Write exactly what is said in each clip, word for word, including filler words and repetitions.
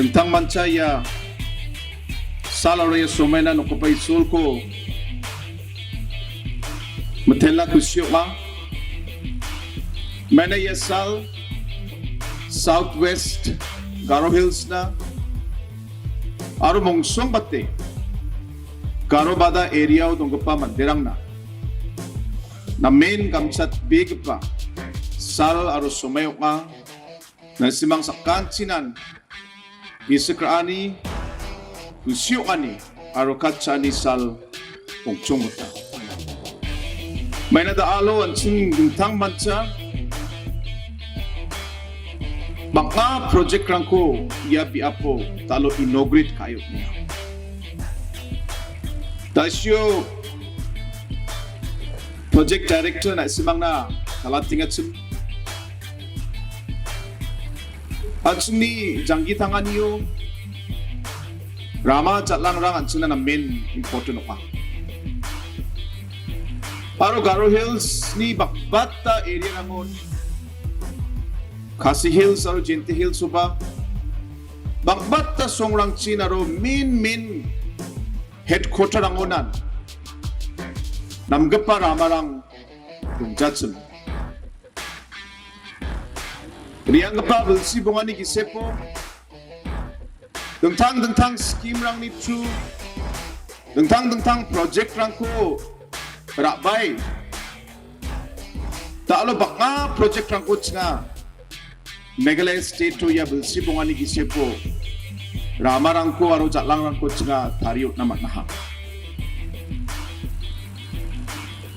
Dingtangmancha ia sal aro ia somaina nokgipa Isolko mitela kusi ong·a. Maina ia sal South West Garo Hillsna aro mongsongbate Garo Bada areao donggipa manderangna namen gamchatbegipa sal aro somai ong·a. Na·simang sakantinan gisik ra·ani, kusi ong·ani aro katchaani sal ong·chonggita. Maina da·alo an·ching dingtangmancha bang·a project-rangko ia biapo da·alo inaugurate ka·e on·enga. Da·sio project director na·simangna kalatingachim. An·chingni janggi tanganio rama jal·angrang an·chingna namen important ong·a. Aro Garo Hills-ni bakbata area-rangon, Khasi Hills aro Jaintia Hills-oba bakbata songrangchin aro main main headquarter-rangonan namgipa ramarang dongjachim. Re·anggipa bilsi bongani gisepo dingtang dingtang scheme-rangni through dingtang dingtang project-rangko ra·bae da·alo bang·a project-rangko chinga Meghalaya state-o ia bilsi bongani gisepo ramarangko aro jal·angrangko chinga tarie on·na man·aha.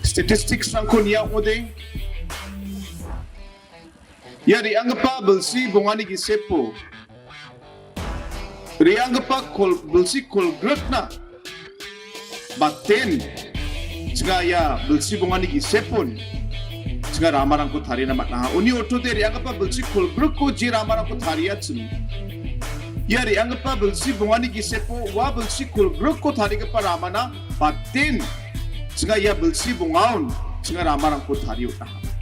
Statistics-rangko nia ong·ode, ia re·anggipa bilsi bongani gisepo re·anggipa kol-, bilsi kolgrikna baten chinga ia bilsi bongani gisepon chinga ramarangko tarina man·aha. Uni ortode re·anggipa bilsi kolgrikko je ramarangko tariachim, ia re·anggipa bilsi bongani gisepo ua bilsi kolgrikko tarigipa ramana baten chinga ia bilsi bongaon chinga ramarangko tarie on·aha.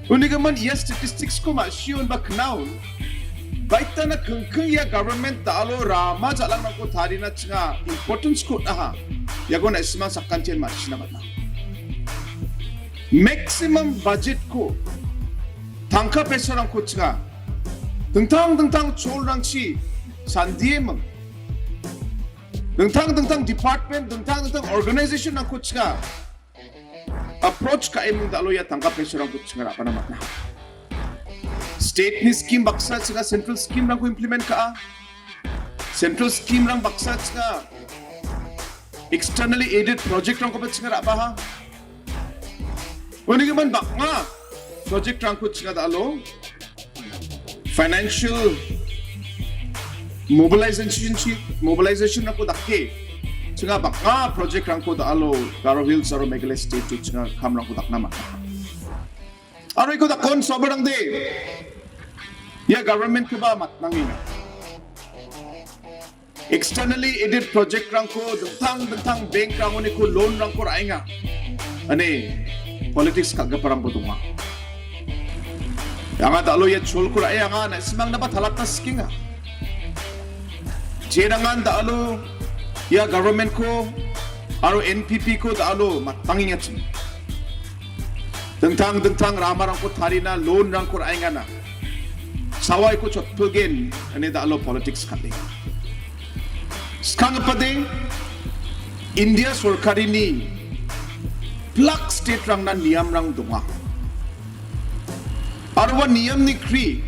Unigimin ia statistics-ko ma·sion ba knaon, baitana kingking ia government da·alo rama jal·angrangko tarina chinga importance-ko on·aha. Iako na·simang sakantian ma·sina man·a. Maximum budget-ko, tangka paisarangko chinga dingtang dingtang cholrangchi sandieming, dingtang dingtang department, dingtang dingtang organization-rangko chinga approach ka·eming da·alo ia tangka paisarangko chinga ra·bana man·a. State-ni scheme baksa chinga central scheme-rangko implement ka·a. Central scheme-rang baksa chinga externally aided project-rangkoba chinga ra·baha. Unigimin bang·a project-rangko chinga da·alo financial mobilization, mobilization-rangko dake chinga bang·a project-rangko da·alo Garo Hills aro Meghalaya State-o chinga kamrangko dakna man·a. Aro iko dakon soberangde ia government-koba matnangenga. Externally aided project-rangko dingtang dingtang bank-rangoniko loan-rangko ra·enga ine politics kal·giparangba donga. Anga da·alo ia cholko ra·e anga na·simangnaba talatna sikenga. Jerangan da·alo ia government-ko aro N P P-ko da·alo matbangengachim. Dingtang dingtang ramarangko tarina loan-rangko ra·engana. Sawaiko chotpilgen ine da·alo politics kal·e. Skanggipade, India sorkarini pilak state-rangna niamrang donga. Aro ua niamni kri,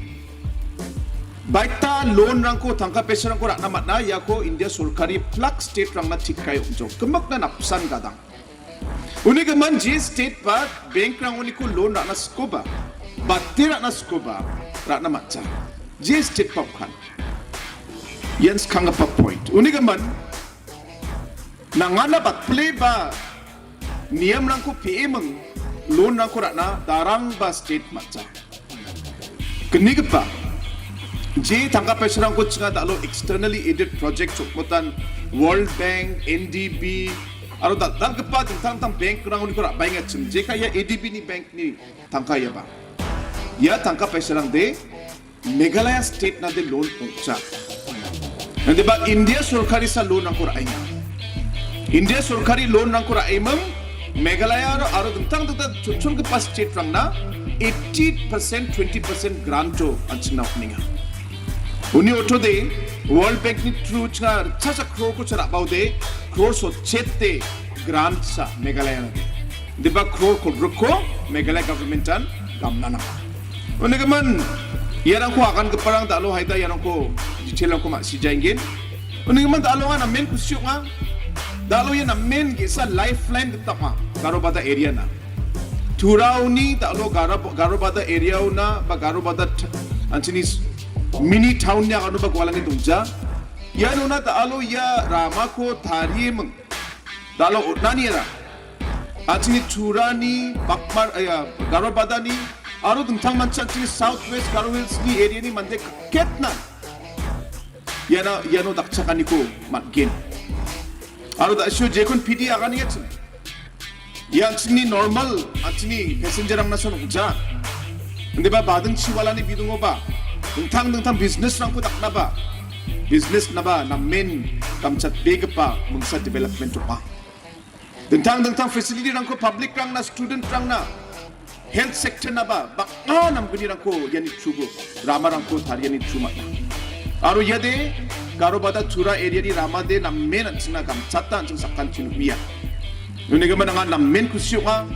baita loan-rangko, tangka paisarangko ra·na man·a, iako India sorkari pilak state-rangna tik ka·e on·jok. Gimikna napsan gadang. Unigimin je state ba bank-rangoniko loan ra·na sikoba, bate ra·na sikoba, ra·na man·ja. Je state ba ong·kan. Ian skanggipa point. Unigimin, nangana batpile ba niamrangko pe·eming loan-rangko ra·na darangba state man·ja. Gnigipa, je tangka paisarangko chinga da·alo externally aided project chokmotan World Bank, N D B, aro dal·dalgipa dingtang dingtang bank-rangoniko ra·baengachim, jeka ia A D B-ni bank-ni tangka iaba. Ia tangka paisarangde Meghalaya state-nade loan ong·ja. Indiba India sorkari sa loan-rangko ra·enga. India sorkari loan-rangko ra·eming Meghalaya aro, aro dingtang dingtang chonchongipa state-rangna eighty percent, twenty percent grant-o an·chingna on·enga. Uni otode World Bank-ni through chinga ritchasa crore-ko cha ra·baode crore sotchete grant sa Meghalaya-nade. Indiba crore kolgrikko Meghalaya government-an gamna nanga. Unigimin iarangko agangiparang da·alo haida iarangko detail-rangko ma·sijaengen. Unigimin da·alo anga namen kusi ong·a. Da·alo ia namen ge·sa lifeline gita ong·a Garobada area-na. Turaoni da·alo Garo-, Garobada area-ona ba Garobada t-, an·chingni s-, mini town-ni aganoba gualani dongja. Ianona da·alo ia ramako tarieming. Da·alo on·aniara an·chingni Turani, Bakmar, eh, Garobadani aro dingtangmancha an·chingni South West Garo Hills-ni area-ni mande kaketna iana, iano dakchakaniko man·gen. Aro da·sio jekon P D aganengachim. Ia an·chingni normal, an·chingni passenger-rangna son ong·ja. Indiba badingchiwalani bidongoba, dingtang dingtang business-rangko daknaba, business-naba namen gamchatbegipa mingsa development ong·a. Dingtang dingtang facility-rangko public-rangna, student-rangna, health sector-naba bang·a namgnirangko iani through-o ramarangko tariani through man·a. Aro iade Garobada Tura area-ni ramade namen an·chingna gamchata an·ching sakantin uia. Unigimin anga namen kusi ong·a,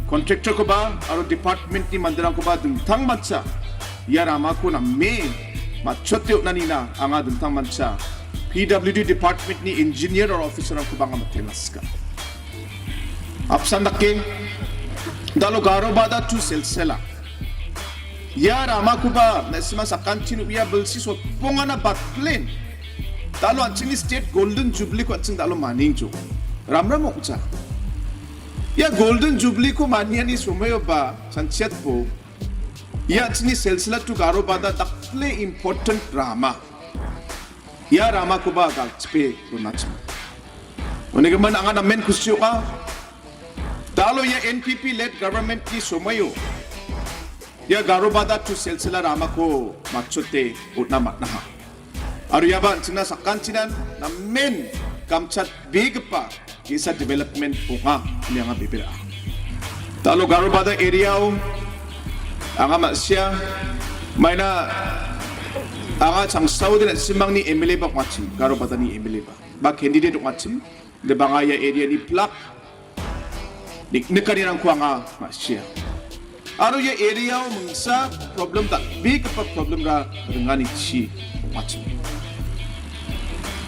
contractor-koba aro department-ni manderangkoba dingtangmancha ia ramako name matchote on·anina anga dingtangmancha P W D department-ni engineer aro officer-rangkoba anga mitela sika. Apsan dake, da·alo Garobada to Silsila. Ia ramakoba na·sima sakantin uia bilsi sotbongana batlen. Da·alo an·chingni state Golden Jubilee-ko an·ching da·alo maningjo. Ramram ong·ja. Ia Golden Jubilee-ko maniani somoioba, Sanchiatbo, ia an·chingni Silsila to Garobada dakple important rama. Ia ramakoba galchipe donachim. Unigimin anga namen kusi ong·a. Da·alo ia N P P led government-ni somoio ia Garobada to Silsila ramako matchote on·na man·aha. Aro iaba an·chingna sakantinan namen gamchatbegipa ge·sa development ong·a ine anga bebera. Da·alo Garobada area-o anga ma·sia, maina anga changsaode na·simangni M L A ba ong·achim, Garobadani M L A ba, ba candidate ong·achim, de bang·a ia area-ni plak nik-, nikanirangko anga ma·sia. Aro ia area-o mingsa problem dal·begipa problem-ra ringanichi ong·achim.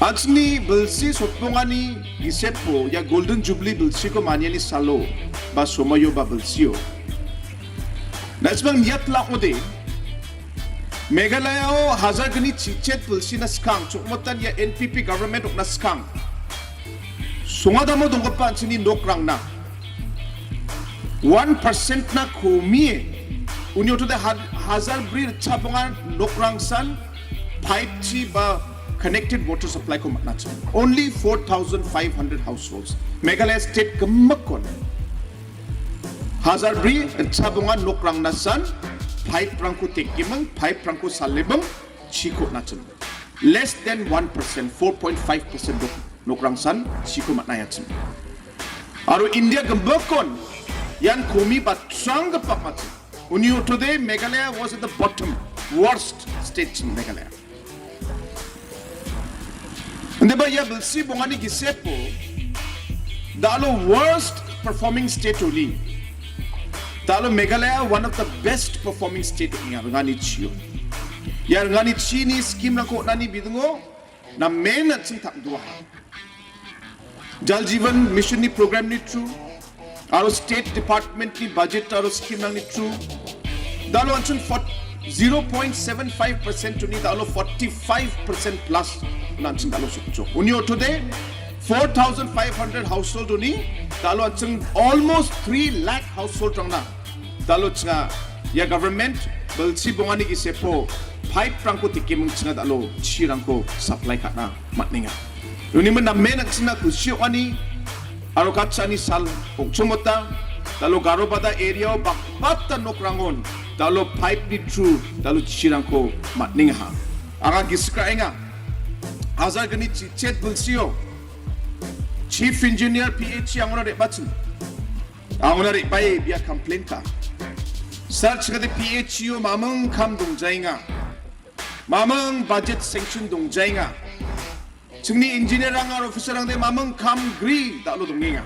An·chingni bilsi sotbongani gisepo ia Golden Jubilee bilsiko maniani salo ba somoio ba bilsio. Na·simang niatla ong·ode, Meghalaya-o hajar gni chichet bilsina skang, chokmotan ia N P P government ong·na skang. Songadamo donggipa an·chingni nokrangna one percent-na komie, uni otode ha-, hajar bri ritchabonga nokrangsan five G ba connected water supply-ko man·achim. Only four thousand five hundred households. Meghalaya state gimikkon hajar bri ritchabonga nokrangnasan pipe-rangko tekeming, pipe-rangko saleming, chiko on·achim. Less than one percent, four point five percent nok-, nokrangsan chiko man·aiachim. Aro India gimikkon ian komi batranggipa ong·achim. Uni otode Meghalaya was at the bottom, worst state in Meghalaya. Indiba ia bilsi bongani gisepo, da·alo worst performing state ong·a. Da·alo Meghalaya one of the best performing state ong·a ringanichio. Ia ringanichini scheme-rangko on·ani bidingo namen an·ching tangdoa. Jal Jeevan Mission-ni program-ni through, aro state department-ni budget aro scheme-rangni through, da·alo an·ching fort-, zero point seven five percent-oni da·alo forty-five percent plus an·ching da·alo sokchok. Uni otode four thousand five hundred household-oni da·alo an·ching almost three lakh household-rangna da·alo chinga ia government bilsi bongani gisepo pipe-rangko tekeming chinga da·alo chirangko supply ka·na man·enga. Unimin namen an·chingna kusi ong·ani aro katchani sal ong·chongmota, da·alo Garobada area-o bakbata nokrangon da·alo pipe-ni through da·alo chirangko man·engaha. Anga gisik ra·enga. Hajar gni chichet bilsio Chief Engineer P H E angona re·bachim. Angona re·bae bia complain ka. Sir, chingade P H E o mamung kam dongjaenga. Mamung budget sanction dongjaenga. Chingni engineer-rang aro officer-rangde mamung kam gri dalo dongenga.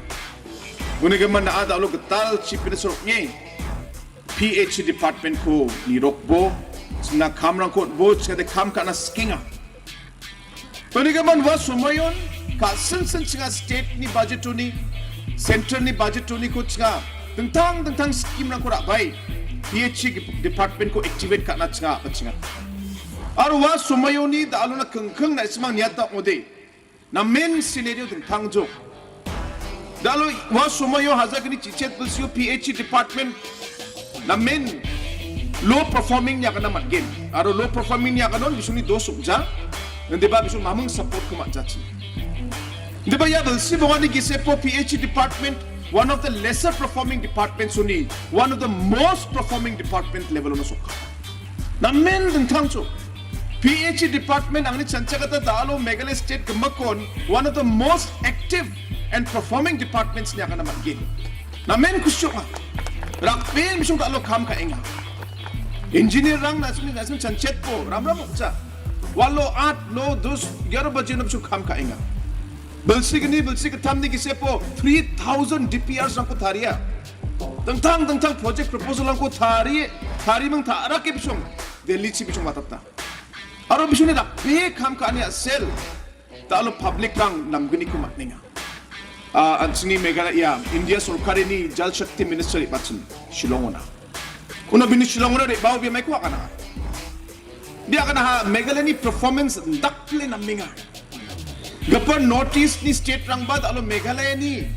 Unigimin a dalo gital Chief Minister ong·e P H E department-ko nirokbo, chingna kamrangko bo, chingade kam ka·na sikenga. Unigimin ua somoion ka·sinsin chinga state-ni budget-oni, center-ni budget-oniko chinga dingtang dingtang scheme-rangko ra·bae P H E department-ko activate ka·na chinga, chinga. Aro ua somoioni dalona kengkeng na·simang niata ong·ode. Namen scenario dingtang jok. Dalo ua somoio hajar gni chichet bilsio P H E department namen low performing ni agana man·gen. Aro low performing ni aganon bisongni dos ong·ja. Indiba bisong mamung support ko man·jachim. Indiba ia bilsi bongani gisepo P H E department one of the lesser performing departments only, one of the most performing department level-ono sokka. Namen dingtangcho. P H E department angni chanchakata dalo Meghalaya state gimikon one of the most active and performing departments ni agana man·gen. Namen kusi ong·a. Rakbe bisong dalo kam ka·enga. Engineer-rang na·simni, na·simni chanchetpo ramram ong·ja. Walo at no dos egarba jino bisong kam ka·enga. Bilsi gni, bilsi gittamni gisepo three thousand D P Rs-rangko taria. Dingtang dingtang project proposal-rangko tarie, tariming ta·rake bisong Delhi-chi bisong watata. Aro bisongni dakbe kam ka·ani a·sel dalo public-rang namgniko man·enga. Ah, an·chingni Meghalaya, India sorkarini Jal Shakti Minister re·bachim Shillong-ona. Uno bini Shillong-ona re·bao bia maiko agana. Bia agana ha Meghalaya-ni performance dakple namenga. Gipin North East-ni state-rangba dalo Meghalaya-ni,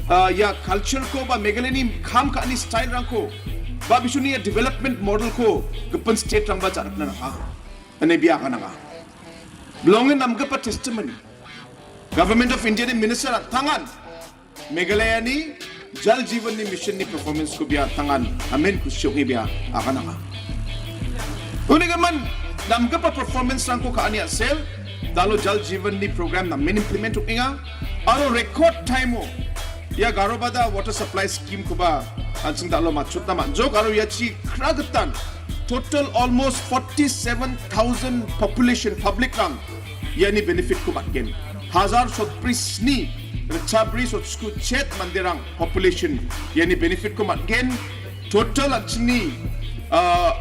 ah, ia culture-ko ba Meghalaya-ni kam ka·ani style-rangko ba bisongni ia development model-ko gipin state-rangba ja·rikna nanga. Ine bia agana nanga. Bilongen namgipa testimony. Government of India-ni minister an·tangan Meghalaya-ni Jal Jeevan-ni mission-ni performance-ko bia an·tangan amen kusi ong·e bia agana nanga. Unigimin namgipa performance-rangko ka·ani a·sel dalo Jal Jeevan-ni program namen implement ong·enga. Aro record time-o ia Garobada water supply scheme-koba an·ching dalo matchotna man·jok aro ia chi kragitan total almost forty-seven thousand population public-rang iani benefit-ko man·gen. Hajar sotbri sni ritchabri sotsku chet manderang population iani benefit-ko man·gen. Total an·chingni, ah,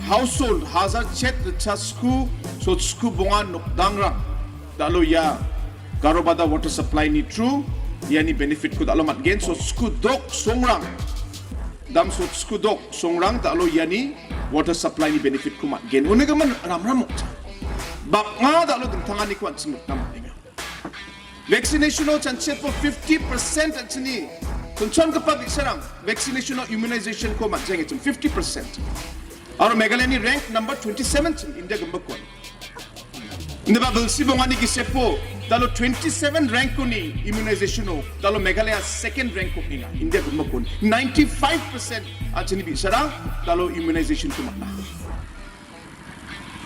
household hajar chet ritchasku sotsku bonga nokdangrang dalo ia Garobada water supply-ni through iani benefit-ko dalo man·gen. Sotsku dok songrang, dam sotsku dok songrang dalo iani water supply-ni benefit-ko man·gen. Unigimin ramram ong·ja. Bang·a dalo dingtanganiko an·ching nikna man·enga. Vaccination-o chanchitpo fifty percent an·chingni kunchongipa bi·sarang vaccination-o immunization-ko man·jengachim fifty percent. Aro Meghalaya-ni rank number twenty-seven chim India gimikon. Indiba bilsi bongani gisepo dalo twenty-seven rank-oni immunization-o dalo Meghalaya second rank-ko ong·enga India gimikon. Ninety-five percent an·chingni bi·sarang dalo immunization-ko man·a.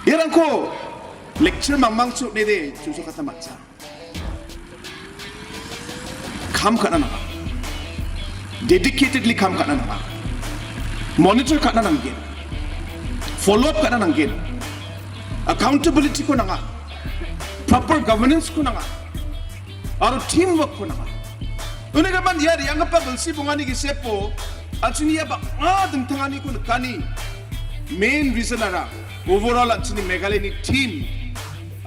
Iarangko lecture mangmangchi on·ede chusokata man·ja. Kam ka·na nanga. Dedicatedly kam ka·na nanga. Monitor ka·na nanggen. Follow up ka·na nanggen. Accountability-ko nanga. Proper governance-ko nanga. Aro teamwork-ko nanga. Unigimin ia re·anggipa bilsi bongani gisepo an·chingni ia bang·a dingtanganiko nikani main reason-ara overall an·chingni Meghalaya-ni team,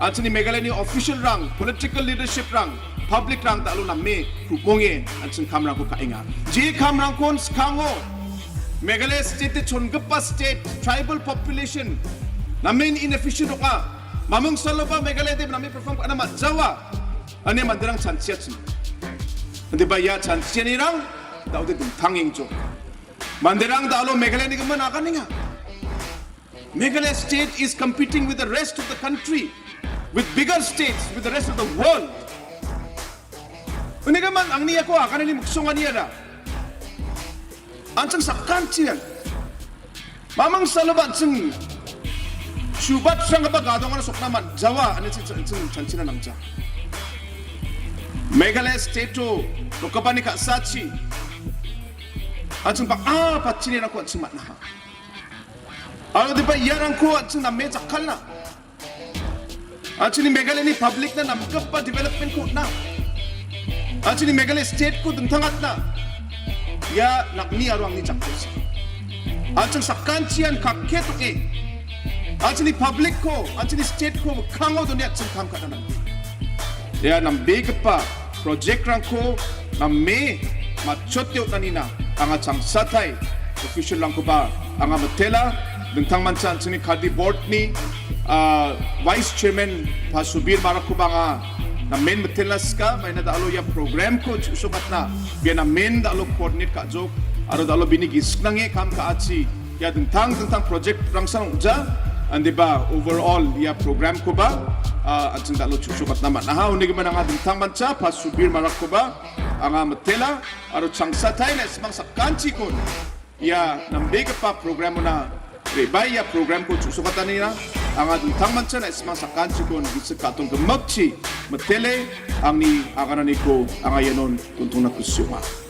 an·chingni Meghalaya-ni official-rang, political leadership-rang, public-rang dalo name ku·monge an·ching kamrangko ka·enga. Je kamrangkon skango Meghalaya state-de chongipa state, tribal population namen inefficient ong·a. Mamung saloba Meghalaya-de name perform ka·na man·jawa. Ane manderang chanchiachim. Indiba ia chanchianirang da·ode dingtang engjok. Manderang dalo Meghalaya-ni gimin aganenga. Meghalaya state is competing with the rest of the country, with bigger states, with the rest of the world. Unigimin angni iako aganani miksonganiara. An·ching sakantian. Mamung saloba an·ching chubatsranggipa gadongan sokna man·jawa ine chi-, chi-, chanchina nangja. Meghalaya state-o rikgipani ka·sachi an·ching bang·a patchinirangko an·ching man·aha. Aro dipa iarangko an·ching name jakkalna. An·chingni Meghalayani public-na namgipa development-ko on·na. An·chingni Meghalaya state-ko dingtangatna. Ia nang·ni aro angni jakkosa. An·ching sakantian kakke tong·e. An·chingni public-ko, an·chingni state-ko mikkango done an·ching kam ka·na nanggen. Ia nambegipa project-rangko name matchote on·anina anga changsatai official-rangkoba anga mitela, dingtangmancha an·chingni Khadi board-ni, ah, vice chairman Pa Subir Marakkoba anga namen mitelna sika, maina da·alo ia program-ko chu·sokatna, bia namen da·alo coordinate ka·jok, aro da·alo bini gisik nange kam ka·achi, ia dingtang dingtang project-rangsan ong·ja, indiba overall ia program-koba, ah, an·ching da·alo chu·sokatna man·aha. Unigimin anga dingtangmancha Pa Subir Marakkoba anga mitela, aro changsatai na·simang sakantikon ia nambegipa program-ona re·bae ia program-ko chu·sokatanina anga dingtangmancha na·simang sakantikon gisik ka·tong gimikchi mitele angni agananiko anga ianon guntongna kusi ong·a.